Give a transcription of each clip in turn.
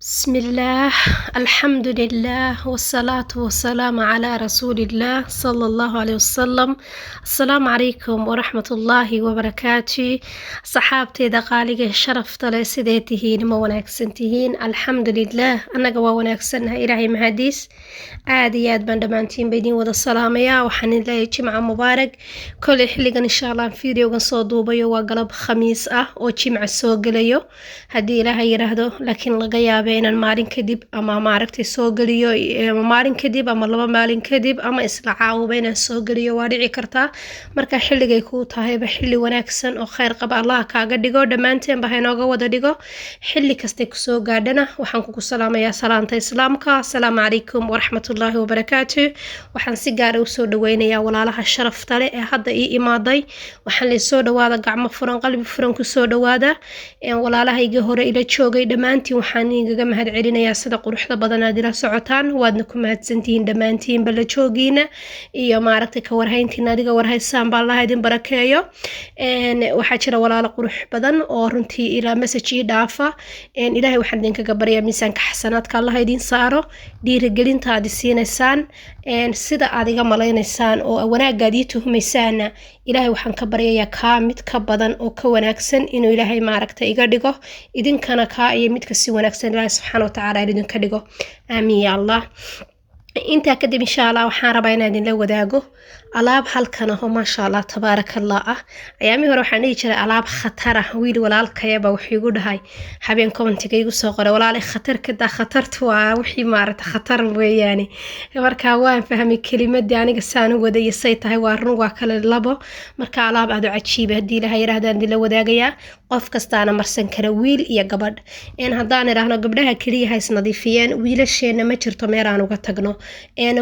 بسم الله، الحمد لله، والصلاة والسلام على رسول الله صلى الله عليه وسلم. السلام عليكم ورحمة الله وبركاته. Asxaabteyda qaaliga, sharafta leh, sidee tihiin? Ma wanaagsan tihiin? Alxamdulilah, annaga waa wanaagsannahay, Ilaahay mahadiis. Aad iyo aad baan dhammaantiin ba idiin wada salaamayaa. Waxaan idin leeyahay Jimca mubaarak. Koley xilligan, insha Allah, videogan soo duubayo waa galab Khamiis ah oo Jimca soo gelayo, haddii Ilaahay yiraahdo, laakiin laga yaaba inaan maalin kadib ama maaragtay soo geliyo, ama maalin kadib ama 2 maalin kadib ama isla caawaba inaan soo geliyo waa dhici kartaa. Marka xilligay kuu tahayba xilli wanaagsan oo kheyr qaba Allah kaaga dhigo, dhammaanteenba ha inooga wada dhigo. Xilli kastay kusoo gaadhana waxaan kugu salaamayaa salaanta Islaamka: asalaamu calaykum waraxmatullaahi wabarakaatu. Waxaan si gaara usoo dhaweynayaa walaalaha sharafta leh ee hadda ii imaaday. Waxaan leesoo dhawaada, gacmo furan, qalbi furan kusoo dhawaada. Walaalahayga hore ila joogay dhammaantiin waxaan igaga mahad celinayaa sida quruxda badan aad ila socotaan. Waadna ku mahadsantihiin dhammaantiin bala joogiina iyo maaragtay ka warhayntiina adiga warhaysaan baa. Allaha idin barakeeyo. Waxaa jira walaalo qurux badan oo runtii ilaa message ii dhaafa. Ilaahay waxaan idinkaga baryaa miisaanka xasanaadka Allaha idin saaro, dhiirigelinta aad siinaysaan, sida aad iga malaynaysaan oo wanaagaad ii tuhmaysaana. Ilaahay waxaan ka baryayaa kaa mid ka badan oo ka wanaagsan inuu Ilaahay maaragta iga dhigo, idinkana kaa iyo midka si wanaagsan Ilaahay subxaana watacaala idinka dhigo. Aamiin ya Allah. Intaa kadib, insha Allah, waxaan rabaa inaan idinla wadaago alaab halkan aho, maasha Allah, tabaaraka Allah ah. Ayaamihii hore waxaan dhihi jiray alaab khatar ah. Wiil walaalkayaba wuxuu igu dhahay habeen, commentiga igu soo qoray: "Walaalay, khatar kadaa, khatartu waa wixii maaragta khatar weeyaane." Marka waan fahmay kelimadii aniga saan u waday say tahay. Waa run, waa kale labo. Marka alaab aad u cajiiba, haddii Ilaha yirahdaan, idinla wadaagayaa, qof kastaana marsan kara, wiil iyo gabadh. In haddaan idhaahno gabdhaha keliya ha isnadiifiyeen, wiilasheena ma jirto meel aan uga tagno.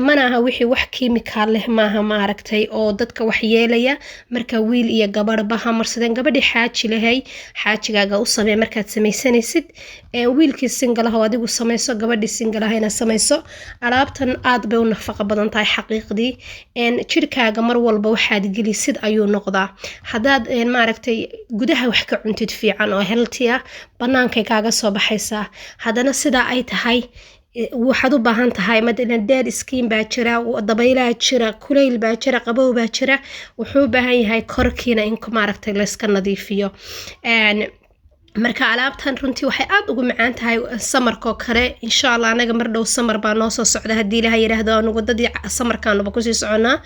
Mana aha wixii wax kiimikaal leh maaha, maaragtay, oo dadka wax yeelaya. Marka wiil iyo gabadhba ha marsadeen. Gabadhii xaaji lahay, xaajigaaga u samee markaad samaysanaysid. Wiilkii single ah oo adigu samayso, gabadhii single ah inaad samayso. Alaabtan aad bay u nafaqo badan tahay xaqiiqdii. Jirkaaga mar walba waxaad gelisid ayuu noqdaa. Haddaad maaragtay gudaha wax ka cuntid fiican oo healthy ah, bannaankay kaaga soo baxaysaa. Haddana sidaa ay tahay, waxaad u baahan tahay, matalan, dead skin baa jira, dabaylaa jira, kulayl baa jira, qabow baa jira. Wuxuu u baahan yahay korkiina in maaragtay layska nadiifiyo. Marka alaabtan runtii waxay aada ugu macaan tahay summerkoo kale. Insha Allah, anaga mar dhow summer baa noo soo socda, haddii Ilaha yiraahdo. Aanu wadadii summerkaanuba kusii soconaa,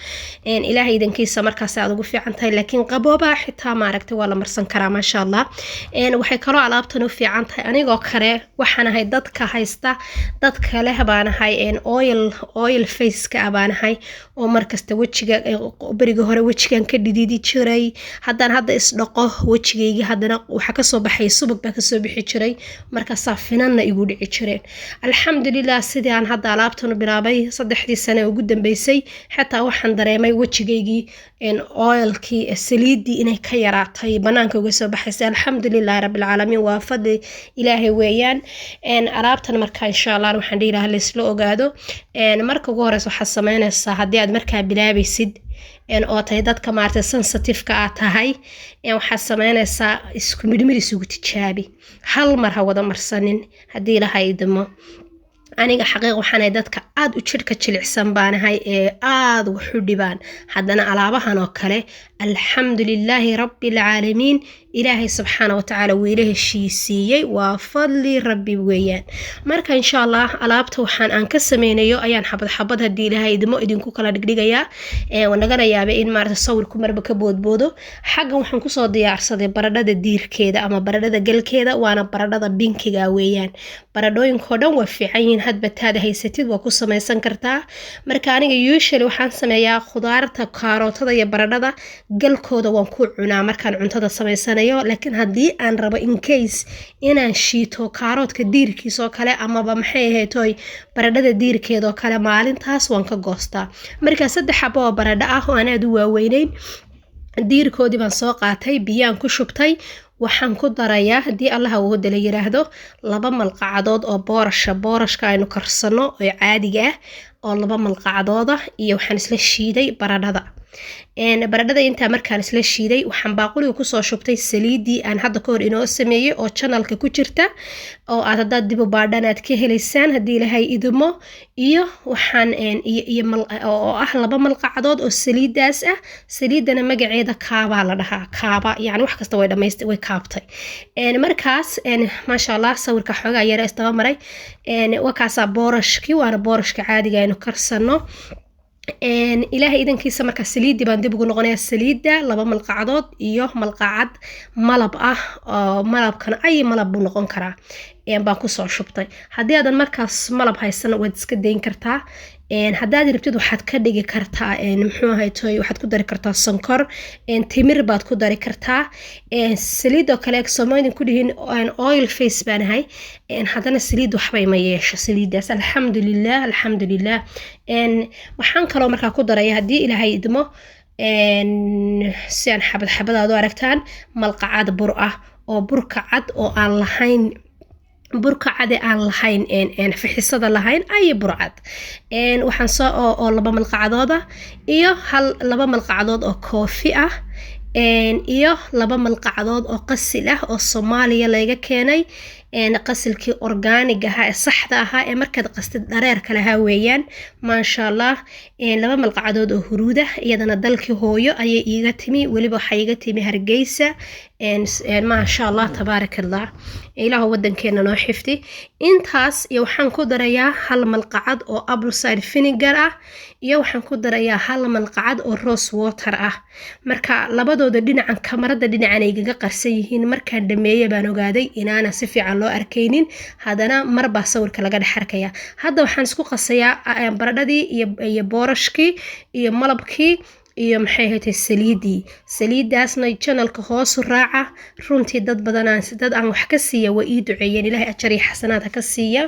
Ilahay idankiisa. Markaas aad ugu fiican tahay, laakiin qaboobaha xitaa maaragtay waa la marsan karaa, maasha Allah. Waxay kaloo alaabtan u fiican tahay anigoo kale. Waxaan ahay dadka haysta, dadka leh baan ahay, oil faceka ah baan ahay, oo markasta wejiga beriga hore wejigan ka dhididi jiray. Haddaan hadda isdhaqo wejigayga, haddana waxaa kasoo baxay subag baa kasoo bixi jiray, markaasaa finanna igu dhici jireen. Alxamdulilah, sidii aan hadda alaabtan u bilaabay 3dii sane ugu dambeysay, xataa waxaan dareemay wejigaygii oilkii, saliiddii inay ka yaraatay, banaanka uga soo baxaysay. Alxamdulilahi rabbilcaalamiin, waa fadli Ilaahay weeyaan alaabtan. Marka insha Allah waxaan dhihi lahaa laysla ogaado. Marka ugu horeysa waxaad sameynaysaa, haddii aad markaa bilaabaysid oo tahay dadka maaragtay sensitive-ka aad tahay, waxaad sameynaysaa isku midhmid isugu tijaabi. Hal mar ha wada marsanin, haddii Ilaha idmo. Aniga xaqiiq waxaanahay dadka aada u jidhka jilicsan baanahay ee aada waxu dhibaan. Haddana alaabahan oo kale, alxamdulilaahi rabbi alcaalamiin, Ilaahay subxaana watacaala wuu ila heshiisiiyey, waa fadli Rabbi weeyaan. Marka insha Allah alaabta waxaan aan ka sameynayo ayaan xabad xabad, haddii Ilaahay idmo, idinku kala dhigdhigayaa. Nagana yaabay in maarata sawirku marba ka boodboodo. Xaggan waxaan kusoo diyaarsaday baradhada diirkeeda ama baradhada galkeeda, waana baradhada pinkiga weeyaan. Baradhooyinkao dhan waa fiican yihiin, hadba taada haysatid waa ku samaysan kartaa. Marka aniga usually waxaan sameeyaa khudaarta kaarootada iyo baradhada galkooda waan ku cunaa markaan cuntada samaysanayo. Laakiin haddii aan rabo in case inaan shiito kaaroodka diirkiisoo kale amaba maxay ahaytoy baradhada diirkeedoo kale, maalintaas waan ka goostaa. Marka 3 xabo oo baradho ah oo aan aada u waaweyneyn diirkoodii baan soo qaatay, biyaan ku shubtay. Waxaan ku darayaa, haddii Allaha uu la yiraahdo, 2 malqacadood oo boorasha, boorashka aynu karsano oo caadiga ah, oo 2 malqacadood ah, iyo waxaan isla shiiday baradhada. Baradhada intaa markaan isla shiiday, waxaan baaquliga kusoo shubtay saliidii aan hadda kahor inoo sameeyey oo channelka ku jirta, oo aad haddaad dib u baadhan aad ka helaysaan haddii Ilaahay idmo. Iyo waxaan iyo oo ah 2 malqacdood oo saliidaas ah. Saliidana magaceeda Kaabaa la dhahaa. Kaaba yani wax kasta way dhamaystay, way kaabtay. Markaas maasha Allah, sawirka xoogaa yara isdaba maray. Wakaasaa boorashkii, waana boorashka caadiga aynu karsano, Ilaahay idankiisa. Markaa saliidii baan dib ugu noqonayaa. Saliidda 2 malqacdood iyo malqacad malab ah, oo malabkana ay malab buu noqon karaa, baan kusoo shubtay. Haddii aadan markaas malab haysan, waad iska dayn kartaa. Haddaad rabtid, waxaad ka dhigi kartaa, muxuu ahay toy, waxaad ku dari kartaa sonkor, timir baad ku dari kartaa. Saliidoo kale soomaalidin ku dhihin oil face baan ahay, haddana saliid waxbay ma yeesho saliiddaas, alxamdulilah, alxamdulilah. Waxaan kaloo markaa ku daraya, haddii Ilaahay idmo, si aan xabad xabadaad u aragtaan, malqacad bur ah oo burka cad oo aan lahayn, burka cade aan lahayn fixisada lahayn, ay burcad. Waxaan soo oo 2 malqacdooda iyo hal 2 malqacdood oo coffee ah iyo 2 malqacdood oo qasil ah oo Soomaaliya laga keenay, qasilkii organic ahaa ee saxda ahaa ee markaad qastid dhareerka lahaa weeyaan, maasha Allah. 2 malqacdood oo huruuda, iyadana dalkii hooyo ayay iiga timi, weliba waxay iiga timi Hargeysa. Maasha Allah, tabaaraka Allah, Ilaahu wadankeena noo xifdi. Intaas iyo waxaan ku darayaa hal malqacad oo apple cider vinegar ah, iyo waxaan ku darayaa hal malqacad oo rose water ah. Marka labadooda dhinacan kamarada dhinacan ay igaga qarsan yihiin. Markaan dhameeye baan ogaaday inaana si fiican loo arkaynin, haddana marbaa sawirka laga dhex arkaya. Hadda waxaan isku qasayaa baradhadii iyo boorashkii iyo malabkii iyo, maxay ahayd, saliidii. Saliidaasna channelka hoosu raaca. Runtii dad badanaan, dad aan wax ka siiya waa ii duceeyeen, Ilaahay ajar iyo xasanaad ha ka siiya.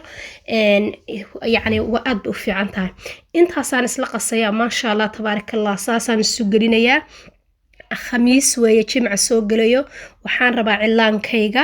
Yacni waa aad bay u fiican tahay. Intaasaan isla qasayaa, maasha Allah, tabaaraka Allah, saasaan isu gelinayaa. Khamiis weeye, Jimca soo gelayo. Waxaan rabaa cilaankayga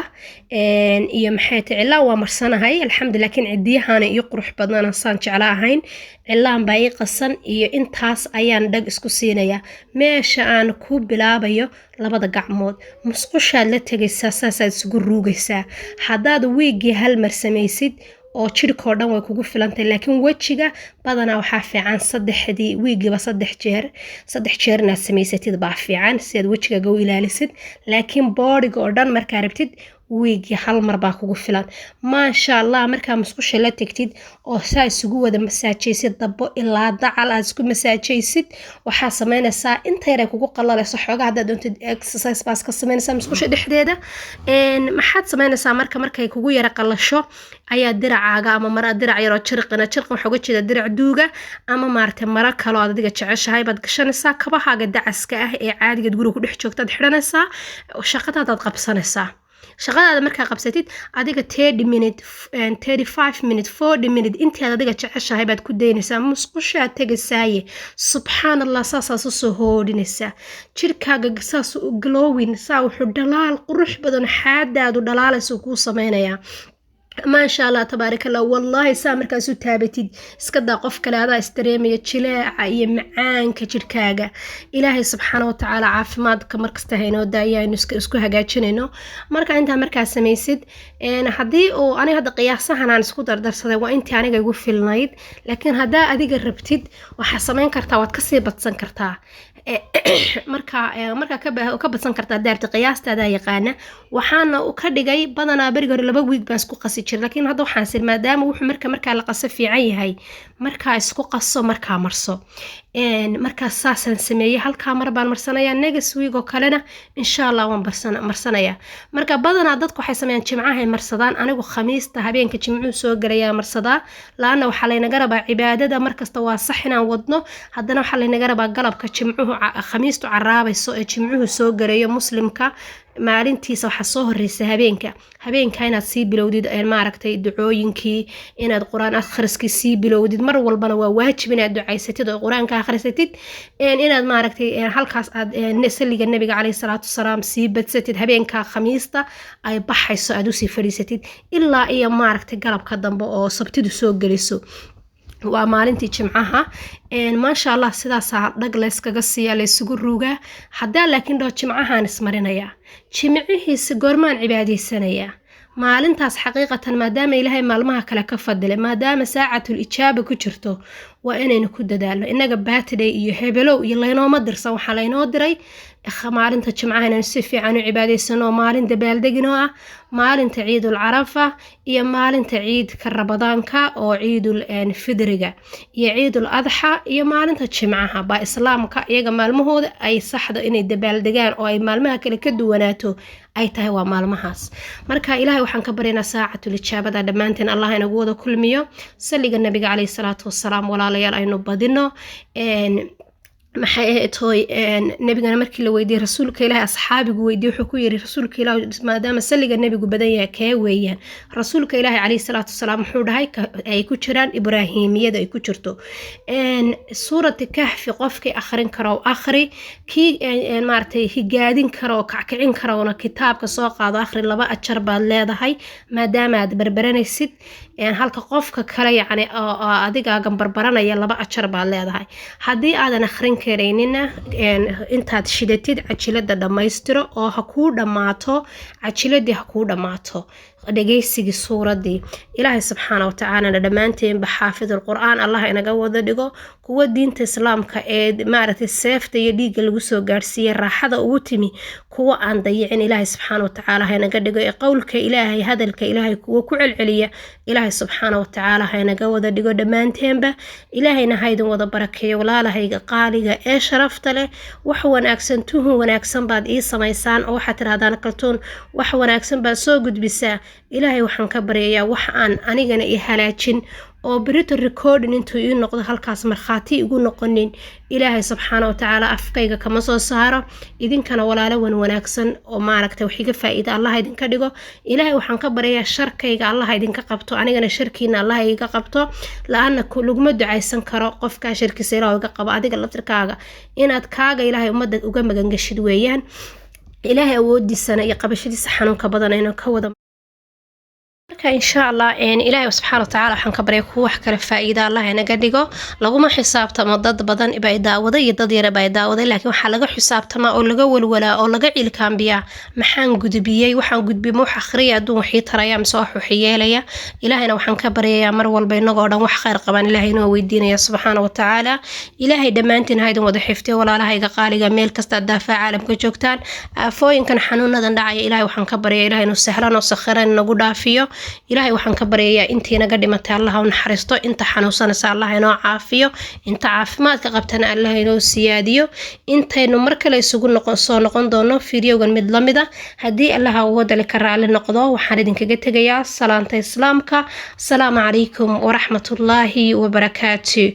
iyo, maxay tahay, cilaan waa marsanahay, alxamdu, laakiin cidiyahaana iyo qurux badnaan saan jecla ahayn. Cilaan baa ii qasan iyo intaas ayaan dhag isku siinayaa. Meesha aan ku bilaabayo labada gacmood, musqushaad la tegaysaa, saasaad isugu ruugaysaa. Haddaad wiiggii hal mar samaysid oo jidhkoo dhan way kugu filantahay, laakiin wejiga badanaa waxaa fiican saddexdii wiigiiba 3 jeer, 3 jeer inaad samaysatid baa fiican si aad wejigaaga u ilaalisid. Laakiin bodyga oo dhan markaa rabtid, wiigii hal mar baa kugu filan, maasha Allah. Markaa musqusha la tegtid oo saa isugu wada masaajaysid, dabo ilaa dacal aad isku masaajaysid, waxaa sameynaysaa inta yar ay kugu qalalayso xoogaa. Haddaad doontid, exercise baas ka sameynaysaa musqusha dhexdeeda. Maxaad sameynaysaa marka? Markay kugu yara qalasho ayaa diracaaga ama mara, dirac yaroo jirqina, jirqin waxaa uga jeeda dirac duuga, ama maaragtay maro kaloo aad adiga jeceshahay baad gashanaysaa. Kabahaaga dacaska ah ee caadigeed guriga ku dhex joogtaad xidhanaysaa, shaqadaadaad qabsanaysaa. Shaqadaada markaa qabsatid, adiga 30 minute, 35 minute, 40 minute, intaad adiga jeceshahay baad ku daynaysaa. Musqushaad tegaysaaye, subxaan Allah, saasaas usoo hoodhinaysaa jirkaaga, saas u glowing, saa wuxuu dhalaal qurux badan, xaadaadu dhalaalaysa kuu sameynayaa, maasha Allah, tabaaraka Allah. Wallaahi, saa markaas u taabatid, iska daa qof kale, adaa isdareemaya jileeca iyo macaanka jirkaaga. Ilaahay subxaana watacaala caafimaadka markasta haynoo daaya, aynu isku hagaajinayno. Marka intaa markaa samaysid, haddii uu aniga hadda qiyaasahan aan isku dardarsaday waa intii aniga igu filnayd, laakiin haddaa adiga rabtid, waxaa samayn kartaa, waad kasii badsan kartaa. Marka markaa ka badsan kartaa daarta qiyaastaada yaqaana. Waxaana ka dhigay badanaa beriga hore 2 wiig baan isku qasi jiray, laakiin hadda waxaan sir maadaama wuxuu marka markaa la qaso fiican yahay, markaa isku qaso, markaa marso. Markaa saasaan sameeyey, halkaa mar baan marsanayaa, next week oo kalena insha Allah waan marsanayaa. Marka badanaa dadku waxay sameeyaan Jimcahay marsadaan, anigu Khamiista habeenka Jimcuhu soo gelayaa marsadaa, laana waxaa laynaga rabaa cibaadada markasta waa sax inaan wadno. Haddana waxaa laynaga rabaa galabka Jimcuhu, Khamiistu caraabayso ee Jimcuhu soo gelayo, Muslimka maalintiisa waxaa soo horeysa habeenka. Habeenka inaad sii bilowdid, maaragtay, ducooyinkii, inaad Qur-aan akhriskii sii bilowdid. Mar walbana waa waajib inaad ducaysatid oo Qur-aanka akhrisatid, inaad, maaragtay, halkaas aad saliga Nabiga caleyhi salaatu wasalaam sii badsatid. Habeenka Khamiista ay baxayso aad usii fadhiisatid ilaa iyo, maaragtay, galabka dambe oo Sabtidu soo geliso. Waa maalintii Jimcaha, maasha Allah. Sidaasaa dhag layskaga siiya, laysugu ruugaa. Haddaa laakiin dhaho Jimcahaan ismarinayaa, jimcihiisa goormaan cibaadaysanayaa maalintaas? Xaqiiqatan, maadaama Ilaahay maalmaha kale ka fadilay, maadaama saacatul ijaaba ku jirto, waa inaynu ku dadaalno. Innaga birthday iyo hebelow iyo laynooma dirsan. Waxaa laynoo diray maalinta Jimcaha inaynu si fiican u cibaadaysano, maalin dabaaldeginoo ah, maalinta Ciidul Carafa iyo maalinta ciidka Ramadaanka oo Ciidul Fidriga iyo Ciidul Adxa iyo maalinta Jimcaha baa Islaamka iyaga maalmahooda ay saxdo inay dabaaldegaan oo ay maalmaha kale ka duwanaato ay tahay, waa maalmahaas. Marka Ilaahay waxaan ka baryaynaa saacatul ijaabada dhammaanteen Allah inagu wada kulmiyo. Saliga Nabiga caleyhi salaatu wasalaam, walaalayaal, aynu badino. Maxay ahayd hooy, Nabigana markii la weydiiyey, rasuulka Ilaahay asxaabigu weydiiyey, wuxuu ku yiri: "Rasuulka Ilaahay, maadaama saliga Nebigu badan yahay, kee weeyaan?" Rasuulka Ilaahay caleyhi salaatu wasalaam wuxuu dhahay ay ku jiraan Ibraahimiyada, ay ku jirto Suurati Kahfi. Qofkii akhrin karo akhri, kii maaragtay higaadin karo oo kackicin karona kitaabka soo qaado, akhri. 2 ajar baad leedahay maadaama aad barbaranaysid, halka qofka kale yacni oo adigaagan barbaranaya 2 ajar baad leedahay. Haddii aadan akhrin karaynina, intaad shidatid cajilada dhammaystiro oo ha kuu dhammaato cajiladii, ha kuu dhammaato dhageysigii suuradii. Ilaahay subxaana watacaalana dhammaanteenba xaafidul Qur-aan Allah inaga wada dhigo, kuwa diinta Islaamka ee maaragtay seefta iyo dhiigga lagu soo gaarsiiyey raaxada ugu timi kuwa aan dayicin Ilaahay subxaana watacaala ha inaga dhigo, ee qowlka Ilaahay, hadalka Ilaahay kuwa ku celceliya Ilaahay subxaana watacaala ha inaga wada dhigo dhammaanteenba. Ilaahayna ha idin wada barakeeyo, walaalahayga qaaliga ee sharafta leh. Wax wanaagsan, tuhun wanaagsan baad ii samaysaan oo waxaad tirahdaan: "Kaltuun, wax wanaagsan baad soo gudbisaa." Ilaahay waxaan ka baryayaa wax aan anigana i halaajin oo berito recording intuu ii noqdo halkaas markhaati igu noqonin Ilaahay subxaana watacaala afkayga kama soo saaro. Idinkana walaalo wan wanaagsan oo maaragtay wax iga faa-iida Allah idinka dhigo. Ilaahay waxaan ka baryayaa sharkayga Allah idinka qabto, anigana sharkiina Allah iga qabto, la-aana laguma ducaysan karo. Qofkaa sharkiisa Ilaah iga qabo, adiga laftirkaaga inaad kaaga Ilaahay ummadda uga magangashid weeyaan. Ilaahay awoodiisana iyo qabashadiisa xanuunka badan aynu ka wada. Marka insha Allah, Ilaahay subxaana watacaala waxaan ka baryay kuwa wax kale faa-iida Allah inaga dhigo. Laguma xisaabtamo dad badan baa daawaday iyo dad yara baa daawaday, laakiin waxaa laga xisaabtamaa oo laga walwalaa oo laga ciilkaambiyaa maxaan gudbiyey, waxaan gudbiyey ma wax akhriya adduun waxii taraya mise wax waxyeelaya. Ilaahayna waxaan ka baryayaa mar walba inagoo dhan wax khayr qabaan Ilaahay inoo weydiinaya subxaana watacaala. Ilaahay dhammaantiin ha idin wada xiftiyo, walaalahayga qaaliga, meel kasta daafaa caalamka joogtaan. Aafooyinkan xanuunadan dhacaya Ilaahay waxaan ka baryayaa Ilahay inuu sahlan oo sakhiran inagu dhaafiyo. Ilaahay waxaan ka baryayaa intii naga dhimatay Allah u naxariisto, inta xanuunsanaysa Allah inoo caafiyo, inta caafimaadka qabtana Allah inoo siyaadiyo. Intaynu mar kale isugu noqon soo noqon doono fiidiyowgan mid lamid a, haddii Allaha wadale ka raali noqdo, waxaan idinkaga tegayaa salaanta Islaamka. Asalaamu calaykum waraxmatullaahi wabarakaatu.